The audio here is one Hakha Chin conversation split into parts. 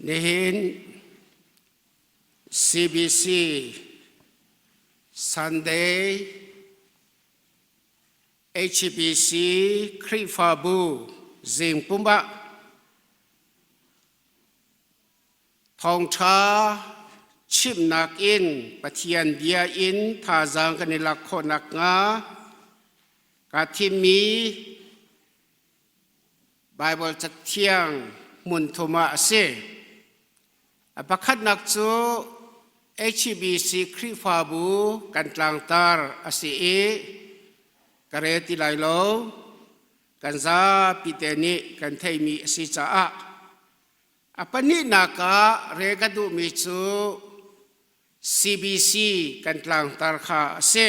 Nihin CBC Sunday HBC Khrihfabu zingpum ah thawngṭha chimnak in Pathian bia in thazaang kan i lak khawh nakhnga kaa thimmi Baibal Cathiang hmun thum ah a si. A pakhatnak cu HBC Khrihfabu kan tlangtar a si i ka rel ti lai lo. Kan zapi te nih kan theimi a si caah a pahnihnak ah rel ka duhmi cu CBC kan tlangtar kha a si.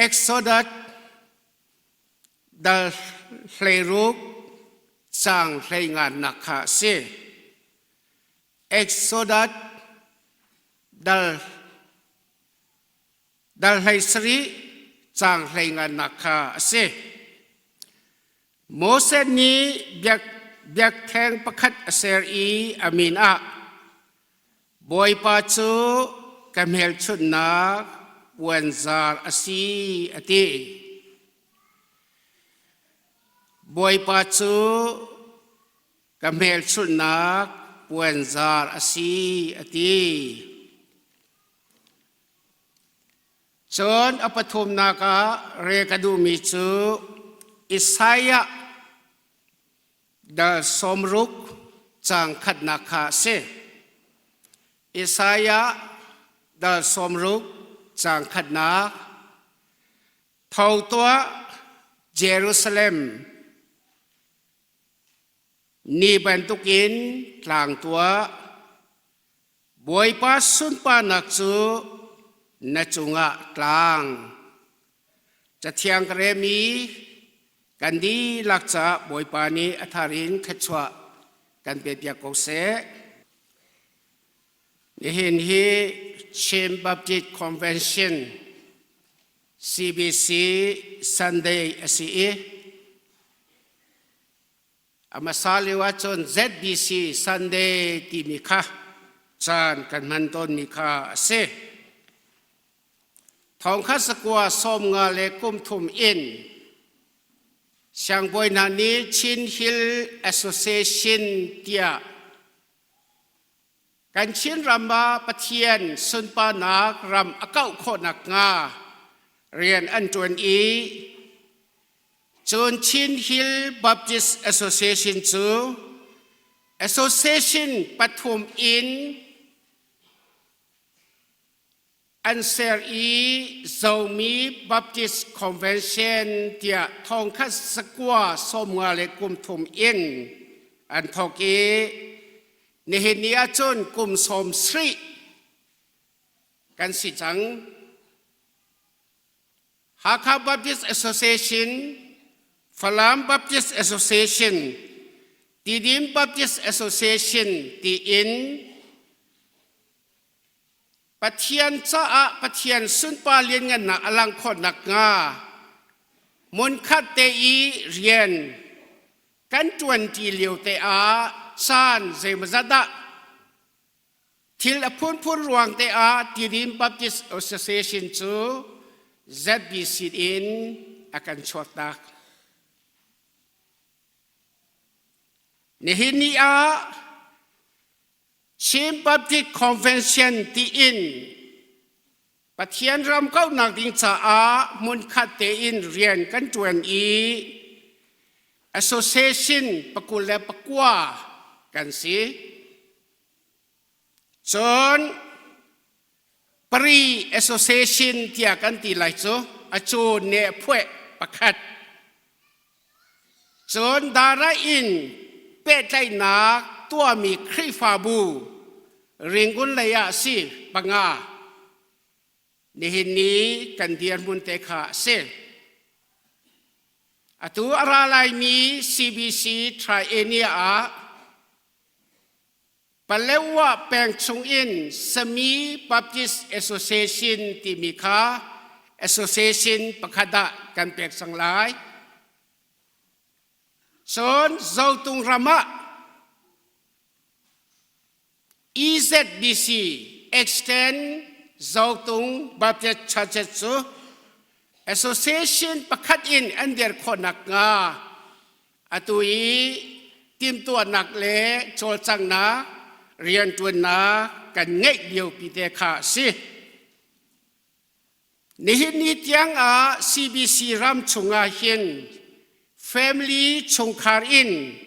Exodus dal 16 caang 15nak kha a si. Exodus dal dal 17 caang 15nak kha a si. Moses nih biakṭheng pakhat a ser i a min ah Bawipa cu ka hmelchunhnak puanzar a si a ti. Bawipa cu ka hmelchunhnak puanzar a si a ti. Cun a pathumnak ah rel ka duhmi cu Isaiah dal 60 caang khatnak kha a si. Isaiah dal 60 caang khatnak. Tho tuah, Jerusalem, ni bantukin tlang tuah, Bawipa sunparnak cu na cungah tlang. Cathiang ka remi kan dihlak caah Bawipa nih a thar in thluachuah kan pe piak ko seh. Nihin hi Chin Baptist Convention CBC Sunday a si i a hmasa lio ahcun ZBC Sunday timi kha caan kan hman tawnmi kha a si. Thongkhat sakua 53 in siangbawi hna nih Chin Hill Association tiah kan Chin ram ah Pathian sunparnak ram a kauh khawh nakhnga rian an ṭuan i cun Chin Hill Baptist Association cu association pathum in an ser i Zomi Baptist Convention tiah 1953 in an thawk i nihin ni ahcun kum 70 kan si cang. Hakha Baptist Association, Falam Baptist Association, Tidim Baptist Association tiin Pathian caah Pathian sunpar lianngannak a langh khawh nakhnga hmunkhat te i rian kan ṭuanṭi lio te ah caan zeimawzat ah thil a phunphun ruang te ah Tidim Baptist Association cu ZBC in a kan chuaktak. Nihin ni ah Chin Baptist Convention tiin Pathian ram kauhnak ding caah hmunkhat tein rian kan ṭuan i association 29 kan si. Cun Pari Association tiah kan ti lai cu a cu ne phueh pakhat. Cun dara in pehtlaihnak tuahmi Khrihfabu Ringun lei ah si panga. Nihin ni kan dirhmun te kha a si. Atu a ra laimi CBC Triennial ah Palewa peng chungin Sami Baptist Association timi kha association pakhat ah kan pek cang lai. Cun Zotung ram ah EZBC Extend Zotung Baptist Churches cu association pakhat in an dir khawh nakhnga atu i timhtuahnak le cawlcanghnak rianṭuannak kan ngeih liopi te kha a si. Nihin ni tiang ah CBC ram chungah hin family chungkhar in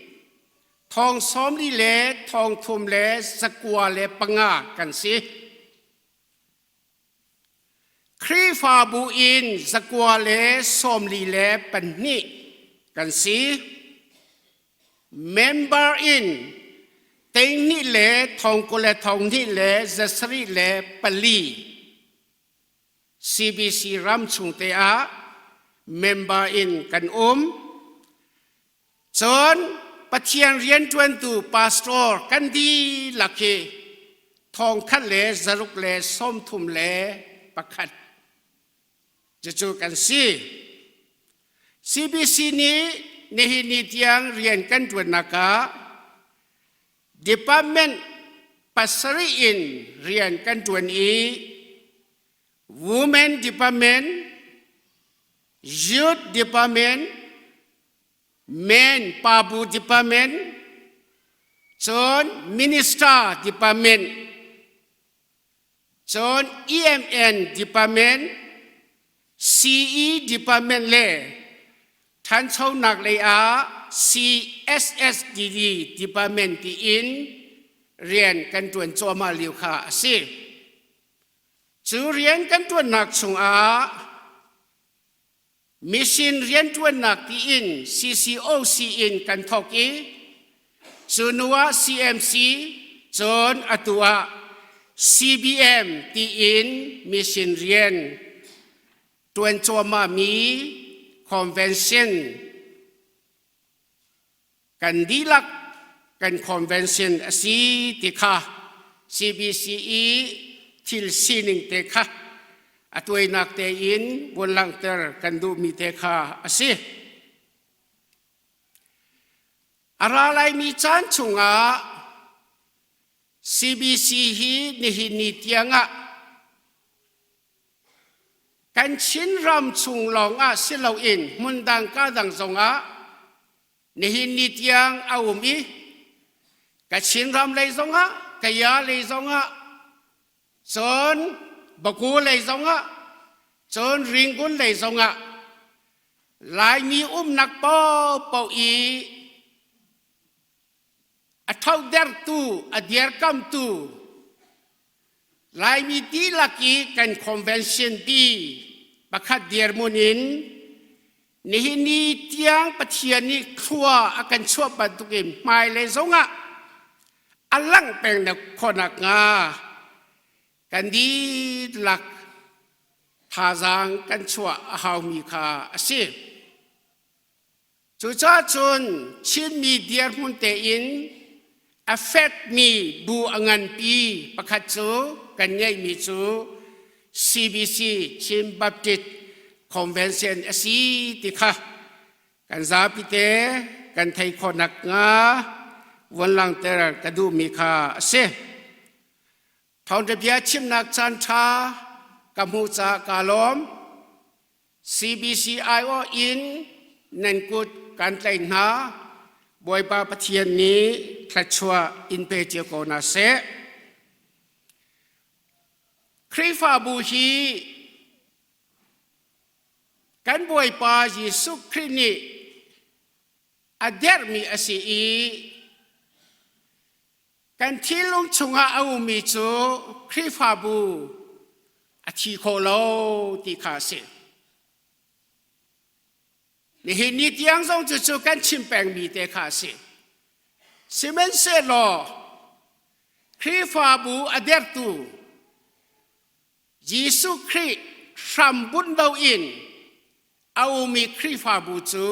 thong 40 le thong thum le zakua le panga kan si. Khrihfabu in zakua le 42 kan si. Member in 12 le 10 le 12 le 74 CBC ram chung te ah member in kan um. Cun Pathian rianṭuantu pastor kan dihlak hi 1 le 6 le 31 cucu kan si. CBC nih nihin ni tiang rian kan ṭuannak ah department pasarih in rian kan ṭuan i Women Department, Youth Department, Men Pabu Department, cun Minister Department, cun EMN Department, CE Department le ṭhanchonak lei ah CSSDD Department tiin rian kan ṭuan cuahmah lio kha a si. Cu rian kan ṭuannak chungah mission rianṭuannak tiin CCOC in kan thawk i cu hnu ah CMC cun atu ah CBM tiin mission rian ṭuan cuahmahmi convention kan dihlak kan convention a si ti kha CBC i thil sining te kha a tuainak tein vun langhter kan duhmi te kha a si. A ra laimi caan chungah CBC hi nihin ni tiangah Kan Chinram chung lawngah si loin hmundang kadang zongah nihin ni tiang a um i ka Chinram lei zongah Kaya lei zongah cun Baku lei zongah cun Ringun lei zongah Laimi umnak paohpaoh i a thodertu a dirkamtu Laimi dihlak i kan convention pi pakhat dirhmun in nihin ni tiang Pathian nih thlua a kan chuah bantukin hmailei zongah a langh peng khawh nakhnga kan dihlak thazaang kan chuah a haumi kha a si. Cucaah cun Chinmi dirhmun tein a fekmi bu a nganpi pakhat cu kan ngeihmi cu CBC Chin Baptist Convention a si ti kha kan zapite kan thei khawh nakhnga vun langhter ka duhmi kha a si. Thawngṭha bia chimnak caan ṭha ka hmuh caah kaa lawm. CBCIO in nan kut kan tlaih hna. Bawipa Pathian nih thluachuah in pe cio ko hna seh. Khrihfabu hi kan Bawipa Jesuh Khrih nih a derhmi a si i Kan thinlung chungah a ummi cu Khrihfabu a thi kho lo ti kha a si. Nihin ni tiang zong cu cu kan chim pengmi te kha a si. Sihmanhsehlaw Khrihfabu a dertu Jesuh Khrih hrambunh loin a ummi Khrihfabu cu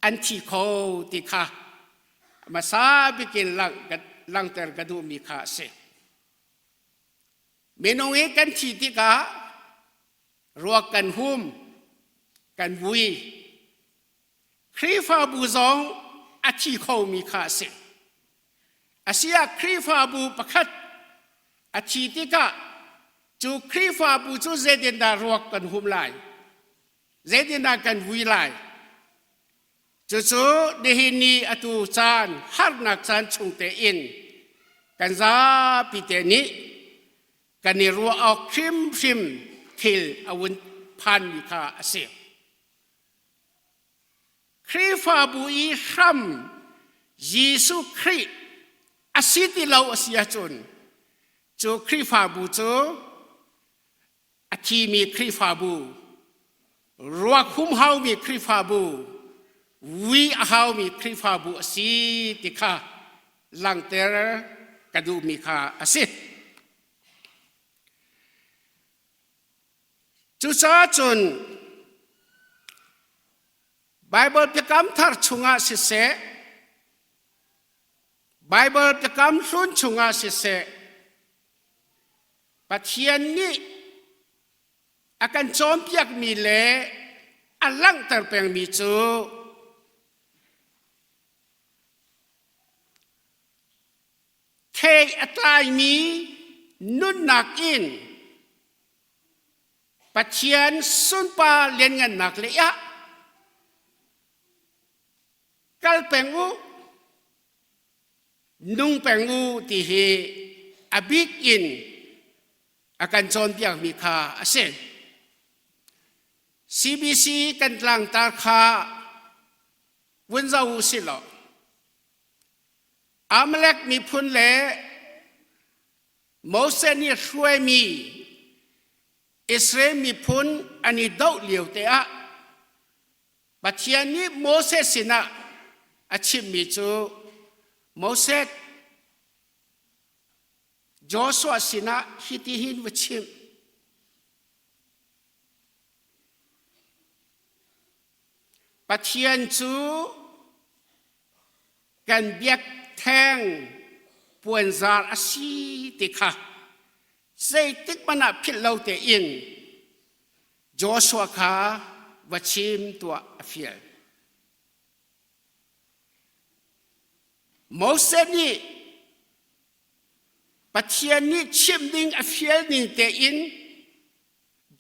an thi kho ti kha hmasa bik in langhter ka duhmi kha a si. Minung i kan thi tikah ruak kan hum, kan vui. Khrihfabu zong a thi khomi kha a si. Asiah Khrihfabu pakhat a thi tikah cu Khrihfabu cu zeitindah ruak kan hum lai? Zeitindah kan vui lai? Cucu nihin ni atu caan harnak caan chung tein kan zapi te nih kan i ruah awk hrimhrim thil a vun phanmi kha a si. Khrihfabu i hram Jesuh Khrih a si ti lo a si ahcun cu Khrihfabu cu a thimi Khrihfabu, ruak humhaumi Khrihfabu, vui a haumi Khrihfabu a si ti kha langhter ka duhmi kha a si. Cucaah cun Baibal Biakam Thar chungah siseh, Baibal Biakam Hlun chungah siseh, Pathian nih a kan cawnpiakmi le a langhter pengmi cu thei a tlaimi nunnak in Pathian sunpar lianngannak lei ah kal peng u, nung peng u ti hi a bik in a kan cawnpiakmi kha a si. CBC kan tlangtar kha vun zoh u sih law Amalek miphun le Moses nih hruaimi Israel miphun an i doh lio te ah Pathian nih Moses sinah a chimmi cu Moses Joshua sinah hitihin va chimh. Pathian cu kan biakṭheng puanzar a si ti kha zeitik hmanh ah philh lo tein Joshua kha va chim tuah a fial. Moses nih Pathian nih chimh ding a fial ning tein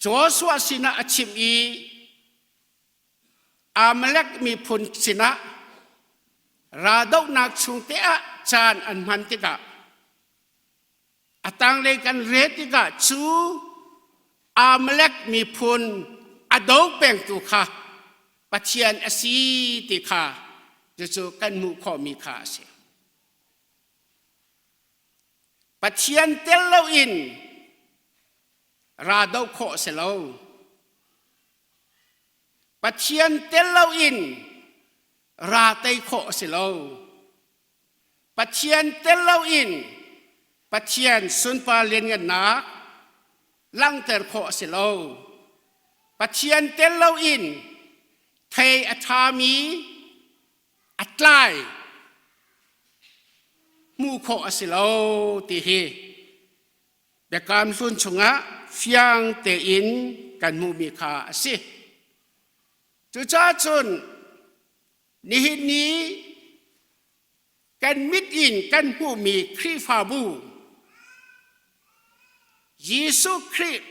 Joshua sinah a chimh i Amalek miphun sinah raldohnak chung te ah caan an hman tikah a tanglei kan rel tikah cu Amalek miphun a do pengtu kha Pathian a si ti kha cucu kan hmuh khawhmi kha a si. Pathian tel loin ra doh khawh a si lo. Pathian tel loin ra tei khawh a si lo. Pathian tel loin Pathian sunpar lianngannak langhter khawh a si lo. Pathian tel loin thei a ṭhami a tlai hmuh khawh a si lo ti hi Biakam Hlun chungah fiang tein kan hmuhmi kha a si. Cucaah cun nihin ni kan mit in kan hmuhmi Khrihfabu Jesuh Khrih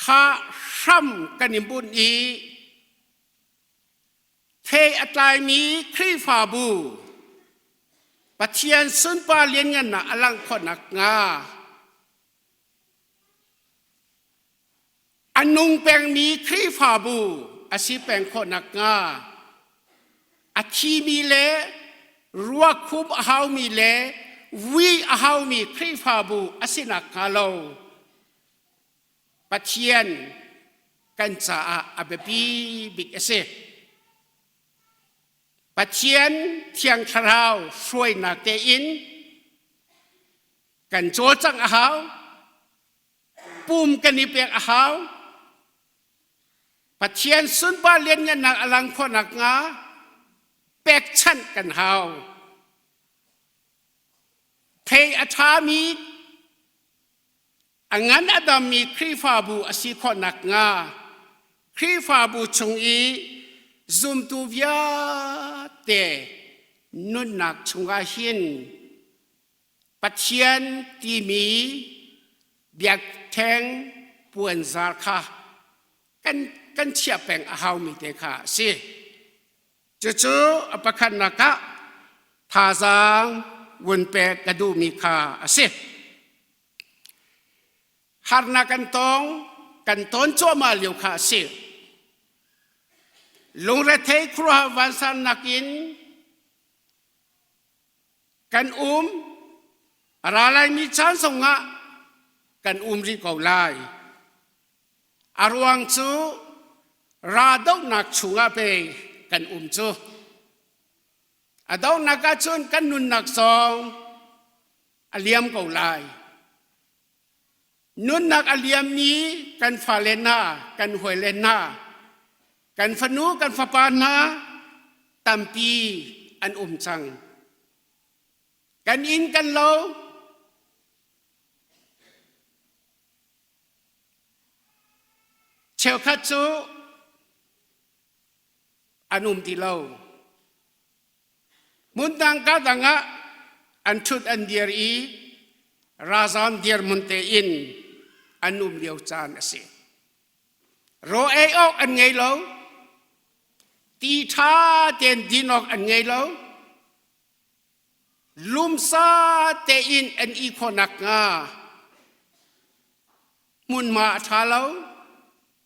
kha hram kan i bunh i thei a tlaimi Khrihfabu Pathian sunpar lianngannak a langh khawh nakhnga a nung pengmi Khrihfabu a si peng khawh nakhnga a thimi le ruakhum a haumi le vui a haumi Khrihfabu a si nakhnga lo Pathian kan caah a biapi bik a si. Pathian Thiang Thlarau hruainak tein kan cawlcangh a hau, pum kan i pek a hau, Pathian sunpar lianngannak a lang khawh nakhnga pekchanh kan hau. Thei a ṭhami A ngan a dammi Khrihfabu a si khawh nakhnga Khrihfabu chung i zumtu vialte Nunnak chungah hin Pathian timi biakṭheng puanzar kha kan, kan chiah peng a haumi te kha a si. Cucu a pakhatnak ah thazaang vun pek ka duhmi kha a si. Harnak kan tong, kan ton cuahmah lio kha a si. Lungrethei khuaruahhar vansannak in kan um a ra laimi caan zongah kan um rih ko lai. A ruang cu ra dohnak chungah pei kan um cu. A dohnak ahcun kan nunnak zong a liam ko lai. Nunnak a liammi kan fale hna, kan hawile hna, kan fanu, kan fapa hna tampi an um cang. Kan inn kan lo, cheukhat cu an um ti lo. Hmundang ka dang ah an ṭhut an dir i ralzaam dirhmun tein an um lio caan a si. Raw ei awk an ngei lo, ti ṭha tein din awk an ngei lo, lumsa tein an i khawh nakhnga hmunhma a ṭha lo,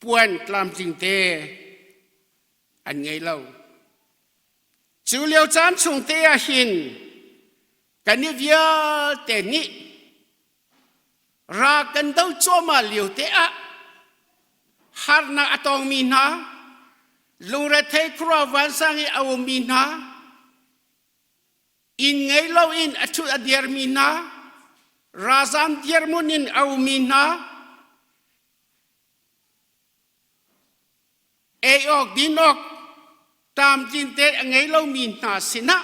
puan tlamtling te an ngei lo. Cu lio caan chung te ah hin kan i vialte nih ra kan do cuahmah lio te ah harnak a tongmi hna, lungrethei khuaruah vansang i a ummi hna, inn ngei loin a ṭhut a dirmi hna, ralzam dirhmun in a ummi hna, Ei awk din awk tlamtlin te a ngei lomi hna sinah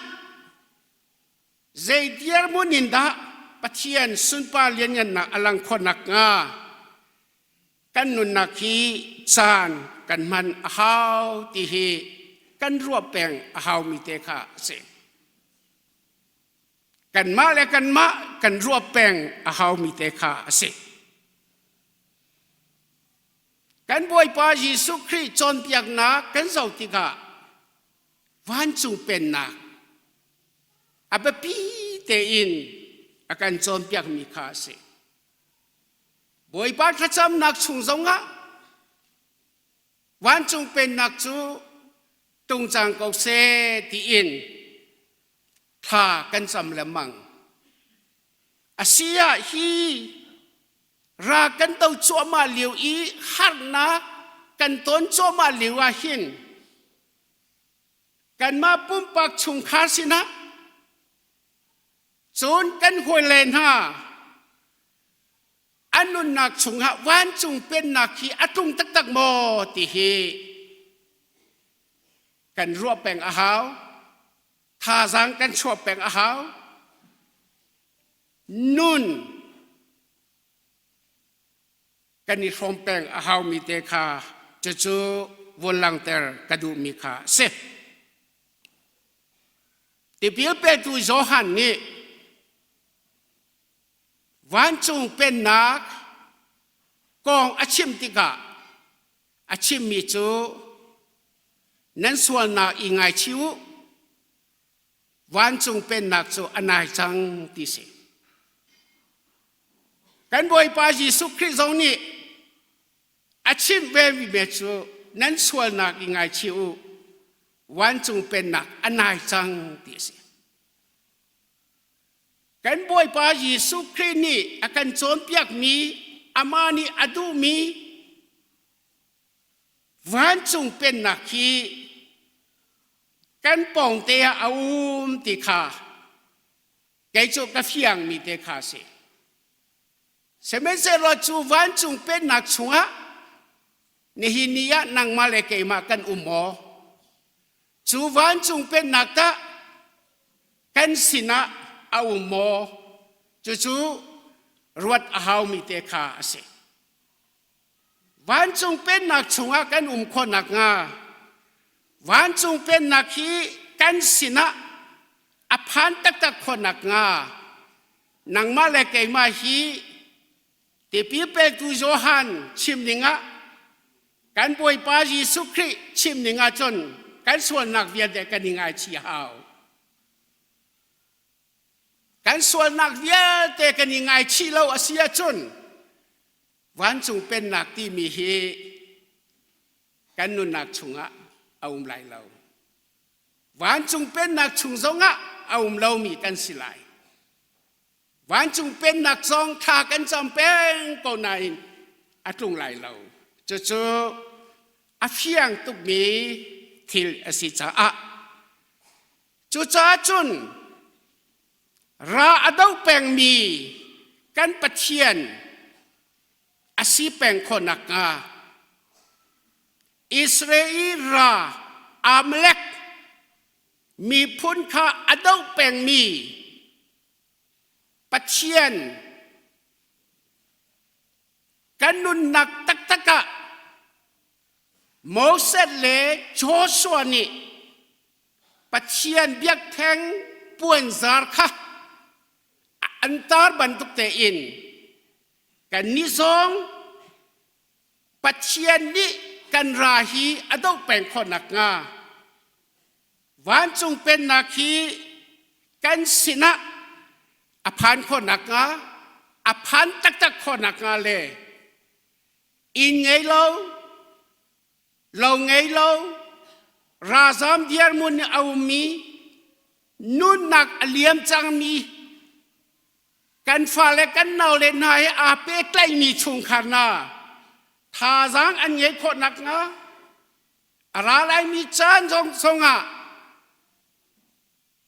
zei dirhmun in dah Pathian sunpar lianngannak a lang khawh nakhnga kan nunnak hi caan kan hman a hau ti hi kan ruah peng a haumi te kha a si. Kanmah le kanmah kan ruah peng a haumi te kha a si. Kan Bawipa Jesuh Khrih cawnpiaknak kan zoh tikah vancung pennak a biapi tein a kan cawnpiakmi kha a si. Bawipa thlacamnak chung zongah vancung pennak cu tungcang ko seh tiin thla kan cam lengmang. Asi ah hi ra kan to cuahmah lio i harnak kan ton cuahmah lio ah hin kanmah pumpak chungkhar sinah cun kan hawile hna an nunnak chungah vancung pennak hi a tlung taktak maw ti hi kan ruah peng a hau thazaang kan chuah peng a hau Nun kan i hrawm peng a haumi te kha cucu vun langhter ka duhmi kha a si. Tipil petu Johan nih vancung pennak kong a chim tikah a chimmi cu nan sualnak i ngaichih u Vancung pennak cu a nai cang ti si. Kan Bawipa Jesuh Khrih zong nih a chimh ve mi cu nan sualnak i ngaichih u vancung pennak a nai cang ti a si. Kan Bawipa Jesuh Khrih nih a kan cawnpiakmi amah nih a duhmi vancung pennak hi kan pawngte ah a um ti kha kei cu ka fiangmi te kha a si. Sihmanhsehlaw cu vancung pennak chungah nihin ni ah nangmah le keimah kan um maw? Cu vancung pennak tah kan sinah a um maw? Cucu ruat a haumi te kha a si. Vancung pennak chungah kan um khawh nakhnga vancung pennak hi kan sinah A phan taktak khawh nakhnga nangmah le keimah hi tipil petu Johan chim ning ah kan Bawipa Jesuh Khrih chim ning ah cun kan sualnak vialte kan i ngaichih hau. Kan sualnak vialte kan i ngaichih lo a si ahcun vancung pennak timi hi kan nunnak chungah a um lai lo. Vancung pennak chung zongah a um lomi kan si lai. Vancung pennak zong thla kan cam peng ko nain a tlung lai lo. Cucu a fiang tukmi thil a si caah cucaah cun ra a do pengmi kan Pathian a si peng khawh nakhnga Israel ra Amalek miphun kha a doh pengmi Pathian kan nunnak taktak ah Moses le Joshua nih Pathian biakṭheng puanzar kha an tar bantuk tein kannih zong Pathian nih kan ra hi a doh peng khawh nakhnga vancung pennak hi kan sinah a phan khawh nakhnga a phan taktak khawh nakhnga le inn ngei lo lo ngei lo ralzam dirhmun a ummi nunnak a liam cangmi kan fale kan naule hna he aa pehtlaihmi chungkhar hna thazaang an ngeih khawh nakhnga a ra laimi caan zong zongah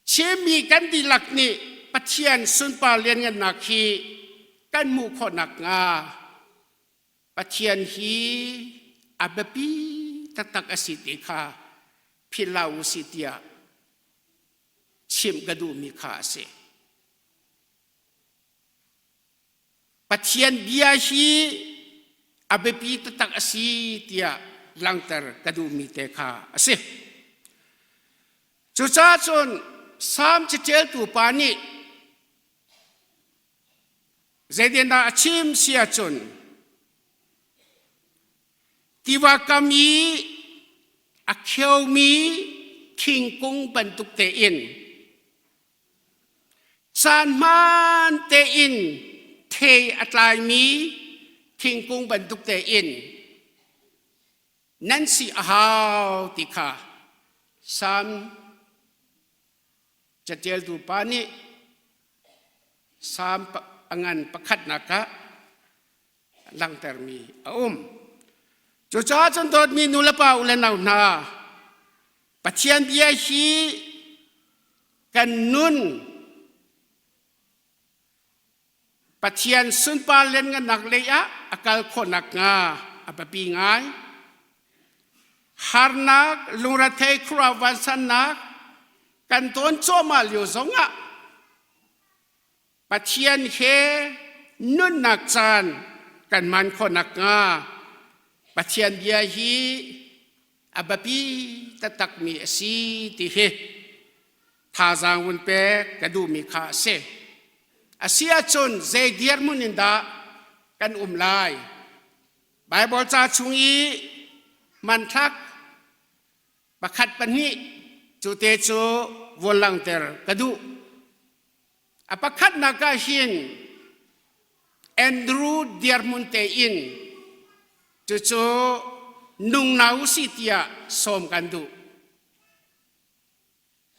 Chinmi kan dihlak nih Pathian sunpar lianngannak hi kan hmuh khawh nakhnga Pathian hi a biapi taktak a si ti kha philh hlah u sih tiah chimh ka duhmi kha a si. Pathian bia hi a biapi taktak a si tiah langhter ka duhmi te kha a si. Cucaah cun Salm caṭialtu pa nih zeitindah a chim si ahcun tiva kam i a kheomi thingkung bantuk tein Caan hmaan tein thei a tlaimi thingkung bantuk tein nan si a hau ti kha Salm caṭialtu pa nih Salm a ngan pakhatnak ah langhtermi a um. Cucaah cun dawtmi nulepa u le nau hna, Pathian bia hi kan nun Pathian sunpar lianngannak lei ah a kal khawh nakhnga a biapi ngai. Harnak, lungrethei, khuaruah vansannak kan tawn cuahmah lio zongah Pathian he nunnak caan kan hman khawh nakhnga Pathian bia hi a biapi taktakmi a si ti hi thazaang vun pek ka duhmi kha a si. A si ahcun zei dirhmun in dah kan um lai? Baibal ca chung i hmanthlak pakhat pahnih cu te cu vun langhter ka duh. A pakhatnak ah hin Andrew dirhmun tein cucu nungna usih tiah sawm kan duh.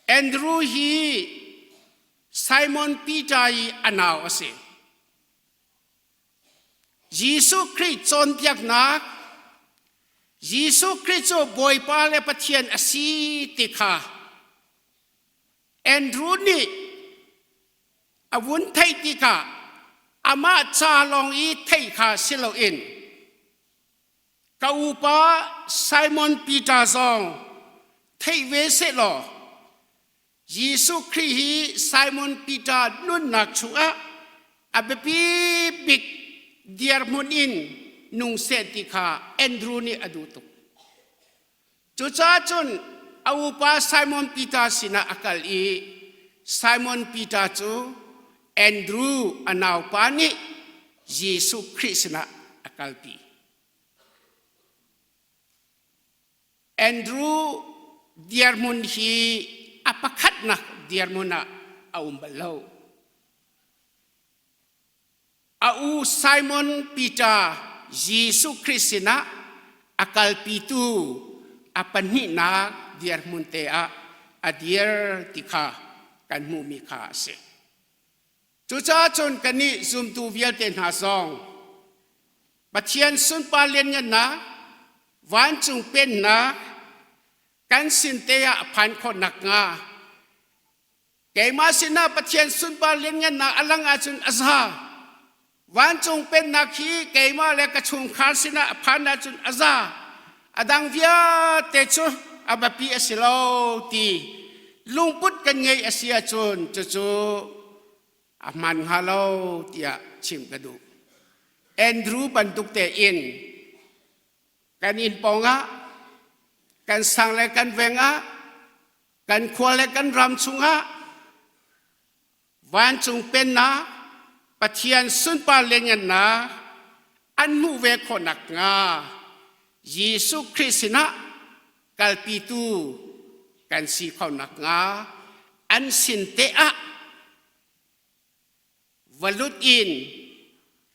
Andrew hi Simon Peter i a nau a si. Jesuh Khrih cawnpiaknak Jesuh Khrih cu Bawipa le Pathian a si ti kha Andrew nih a vun theih tikah amah ca lawng i theih kha si loin ka upa Simon Peter zong theih ve sehlaw Jesuh Khrih hi Simon Peter nunnak chungah a biapi bik dirhmun in nung seh ti kha Andrew nih a duh tuk. Cucaah cun a upa Simon Peter sinah a kal i. Simon Peter cu Andrew a naupa nih Jesuh Khrih sinah a kalpi. Andrew dirhmun hi a pakhatnak dirhmun ah a um bal lo. A u Simon Peter Jesuh Khrih sinah a kalpitu a pahnihnak dirhmun te ah a dir ti kha kan hmuhmi kha a si. Cucaah cun kannih zumtu vialte hna zong Pathian sunpar lianngannak, vancung pennak kan sin te ah a phan khawh nakhnga keimah sinah Pathian sunpar lianngannak a lang ahcun a za. Vancung pennak hi keimah le ka chungkhar sinah a phan ahcun a za. A dang vialte cu a biapi a si lo ti lungput kan ngeih a si ahcun cucu a hmaan hnga lo tiah chim ka duh. Andrew bantuk tein kan inn pawngah, kan sang le kan veng ah, kan khua le kan ram chungah vancung pennak Pathian sunpar lianngannak an hmuh ve khawh nakhnga Jesuh Khrih sinah kalpitu kan si kho nakhnga an sin te ah va lut in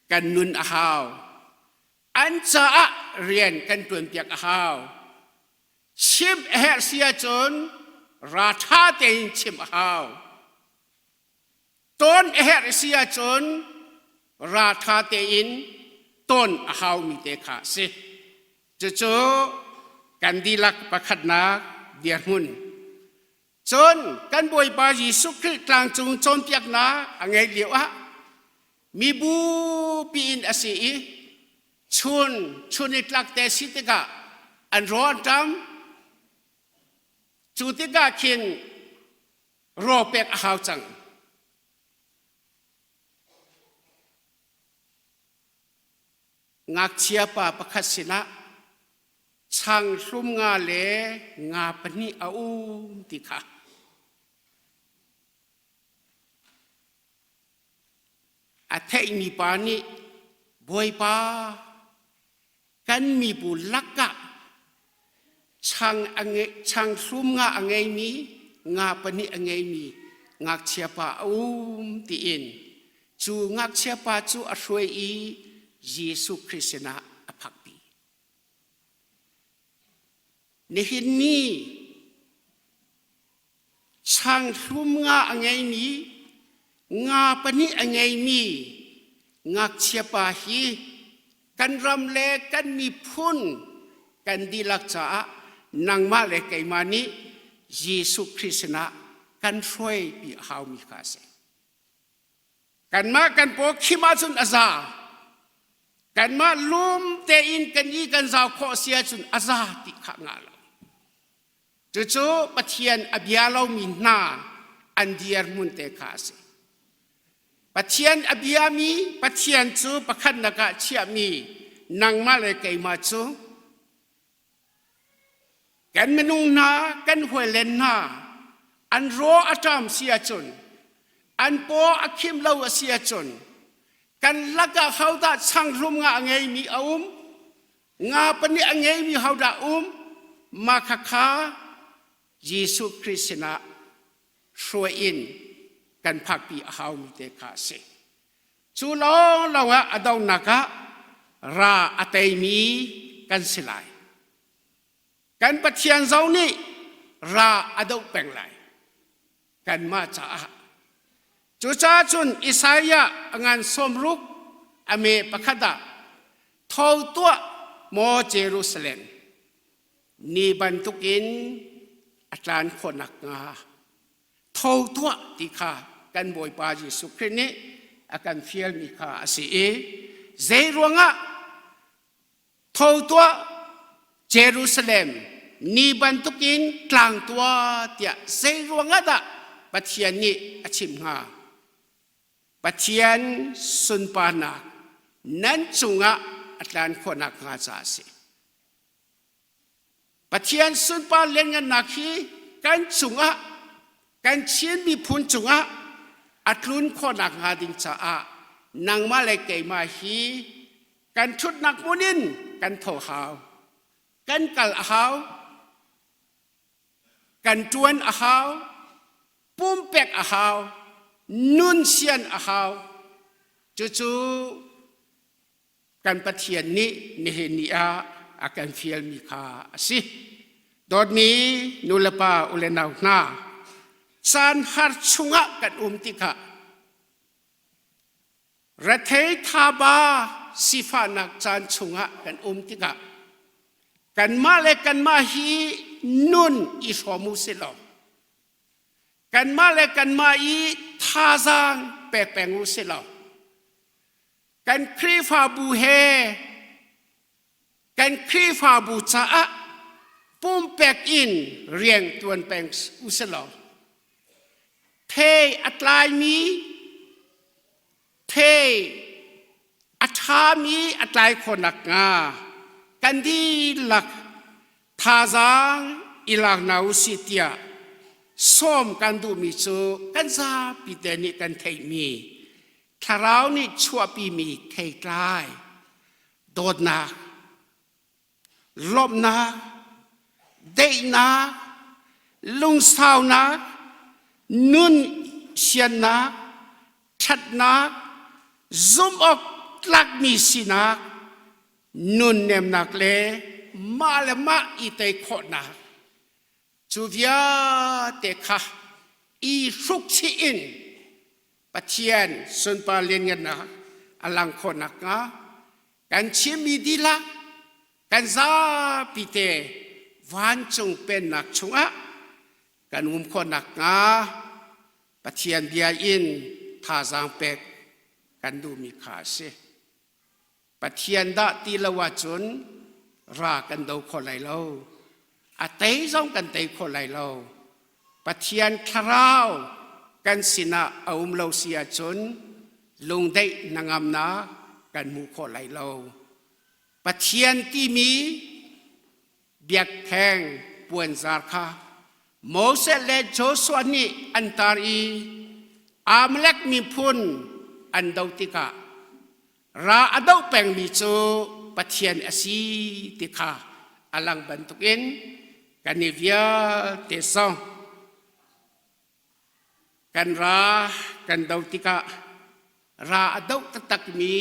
kan nun a hau. An caah rian kan ṭuanpiak a hau. Chim a herh si ahcun ra ṭha tein chim a hau. Tawn a herh si ahcun ra ṭha tein tawn a haumi te kha a si. Cucu kan dihlak pakhatnak dirhmun. Cun kan Bawipa Jesuh Khrih tlangcung cawnpiaknak a ngeih lio ah mibu piin a si i chun chun i tlak te si tikah an raw an ṭam. Cu tikah khin raw pek a hau cang. Ngakchia pa pakhat sinah chang hlum nga le nga pahnih a um ti kha A theihmi pa nih Bawipa kan mibu lakah chang a nge, chang hlum nga a ngeimi nga pahnih a ngeimi ngakchia pa a um tiin cu ngakchia pa cu a hruai i Jesuh Khrih sinah a phakpi. Nihin ni Changhlum nga a ngeimi, nga pahnih a ngeimi ngakchiapa hi kan ram le kan miphun kan dihlak caah nangmah le keimah nih Jesuh Khrih sinah kan hruaipi a haumi kha a si. Kanmah kan paw khim ahcun a za. Kanmah lum tein kan i kan zau khawh si ahcun a za ti kha ngah lo. Cucu Pathian a bia lomi hna an dirhmun te kha a si. Pathian a biami Pathian cu pakhatnak ah chiahmi nangmah le keimah cu kan minung hna kan huailen hna an raw a ṭam si ahcun an paw a khim lo a si ahcun kan lakah hodah changhlum nga a ngeimi a um nga pahnih a ngeimi hodah um mah khakha Jesuh Khrih sinah hruai in kan phakpi a haumi te kha a si. Cu lawnglawng ah a donghnak ah ra a teimi kan si lai. Kan Pathian zong nih ra a doh peng lai. Kanmah caah. Cucaah cun Isaiah a ngan sawmruk a me pakhat ah tho tuah maw Jerusalem ni bantukin a tlan khawh nakhnga tho tuah ti kha kan Bawipa Jesuh Khrih nih a kan fialmi kha a si i zei ruangah tho tuah Jerusalem ni bantukin tlang tuah tiah zei ruangah dah Pathian nih a chim hnga? Pathian sunparnak nan cungah a tlan khawh nakhnga caah a si. Pathian sunpar lianngannak hi kan cungah Kan Chin miphun cungah a tlun khawhnak hnga ding caah nangmah le keimah hi kan ṭhutnak hmun in kan tho hau, kan kal a hau, kan ṭuan a hau, pumpek a hau, nun sian a hau. Cucu kan Pathian nih nihin ni ah a kan fialmi kha a si. Dawtmi nulepa u le nau hna, caan har chungah kan um tikah rethei thaba sifahnak caan chungah kan um tikah kanmah le kanmah hi nun i hrawm u si law kanmah le kanmah i thazaang pek peng u si law kan Khrihfabu he kan Khrihfabu caah pumpek in rian tuan peng u si law thei a tlaimi thei a ṭhami a tlai khawh nakhnga kan dihlak thazaang i lak hna u sih tiah sawm kan duhmi cu kan zapi te nih kan theihmi thlarau nih chuahpimi theitlai dawtnak lawmhnak daihnak lungsaunak nun siannak ṭhatnak zumh awk tlakmi sinak nunnemnak le mah le mah i tei khawhnak cu vialte kha i hrukchih in Pathian sunpar lianngannak a lang khawh nakhnga kan chimmi dihlak kan zapi te vancung pennak chungah kan um khawh nakhnga Pathian bia in thazaang pek kan duhmi kha a si. Pathian dah ti lo ahcun ra kan do kho lai lo. A tei zong kan tei kho lai lo. Pathian thlarau kan sinah a um lo si ahcun lungdeih hnangamnak kan hmu khawh lai lo. Pathian timi biakṭheng puanzar kha Moses le Joshua nih an tar i Amalek miphun an doh tikah ra a doh pengmi cu Pathian a si ti kha a lang bantukin kan i vialte zong kan ra kan do tikah ra a doh taktakmi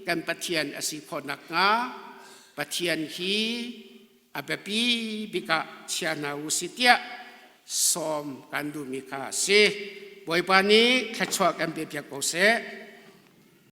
kan Pathian a si khawh nakhnga Pathian hi a biapi bik ah chia hna u si tiah sawm kan duhmi kha a si. Bawipa nih thluachuah kan pe piak ko seh.